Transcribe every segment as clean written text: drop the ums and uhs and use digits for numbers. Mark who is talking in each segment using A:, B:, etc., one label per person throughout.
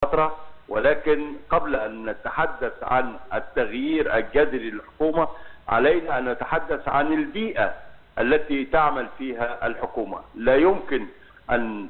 A: فترة، ولكن قبل أن نتحدث عن التغيير الجذري للحكومة علينا أن نتحدث عن البيئة التي تعمل فيها الحكومة. لا يمكن أن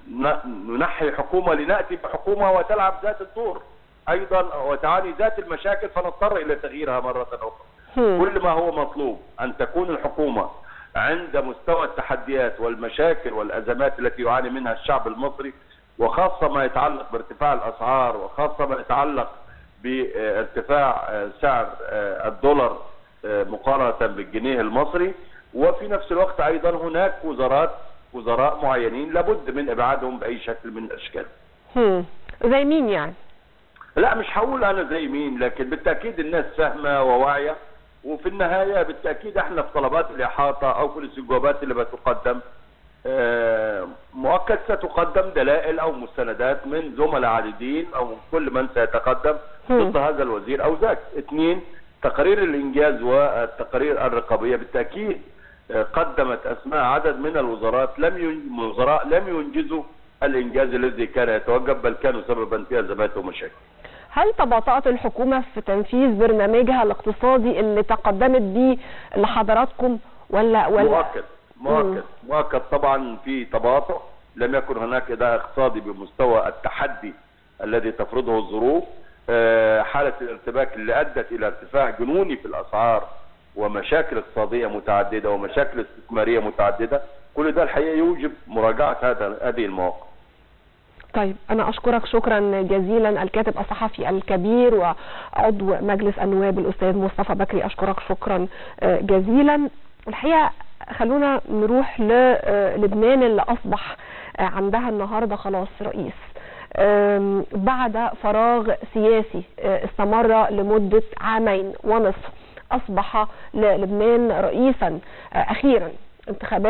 A: ننحي حكومة لنأتي بحكومة وتلعب ذات الدور أيضا وتعاني ذات المشاكل فنضطر إلى تغييرها مرة أخرى. كل ما هو مطلوب أن تكون الحكومة عند مستوى التحديات والمشاكل والأزمات التي يعاني منها الشعب المصري، وخاصة ما يتعلق بارتفاع الأسعار، وخاصة ما يتعلق بارتفاع سعر الدولار مقارنة بالجنيه المصري. وفي نفس الوقت أيضا هناك وزراء معينين لابد من إبعادهم بأي شكل من الأشكال.
B: زي مين يعني؟
A: لا مش هقول أنا زي مين، لكن بالتأكيد الناس فاهمة وواعية، وفي النهاية بالتأكيد احنا في طلبات الإحاطة أو في الاستجوابات اللي بتقدم مؤكد ستقدم دلائل أو مستندات من زملاء عديدين أو من كل من سيتقدم ضد هذا الوزير أو ذاك. اثنين، تقارير الإنجاز والتقارير الرقابية بالتأكيد قدمت أسماء عدد من الوزارات لم ينجزوا الإنجاز الذي كان يتوجب، بل كانوا سببا في أزمات ومشاكل.
B: هل تباطأت الحكومة في تنفيذ برنامجها الاقتصادي اللي تقدمت به لحضراتكم ولا؟
A: مؤكد طبعا في تباطؤ. لم يكن هناك أداء اقتصادي بمستوى التحدي الذي تفرضه الظروف. حالة الارتباك اللي أدت إلى ارتفاع جنوني في الأسعار ومشاكل اقتصادية متعددة ومشاكل استثمارية متعددة، كل ده الحقيقة يوجب مراجعة هذه المواقف.
B: طيب أنا أشكرك شكرا جزيلا الكاتب الصحفي الكبير وعضو مجلس النواب الأستاذ مصطفى بكري، أشكرك شكرا جزيلا. الحقيقة خلونا نروح للبنان اللي أصبح عندها النهاردة خلاص رئيس بعد فراغ سياسي استمر لمدة 2.5 عام، أصبح للبنان رئيسا أخيرا. انتخابات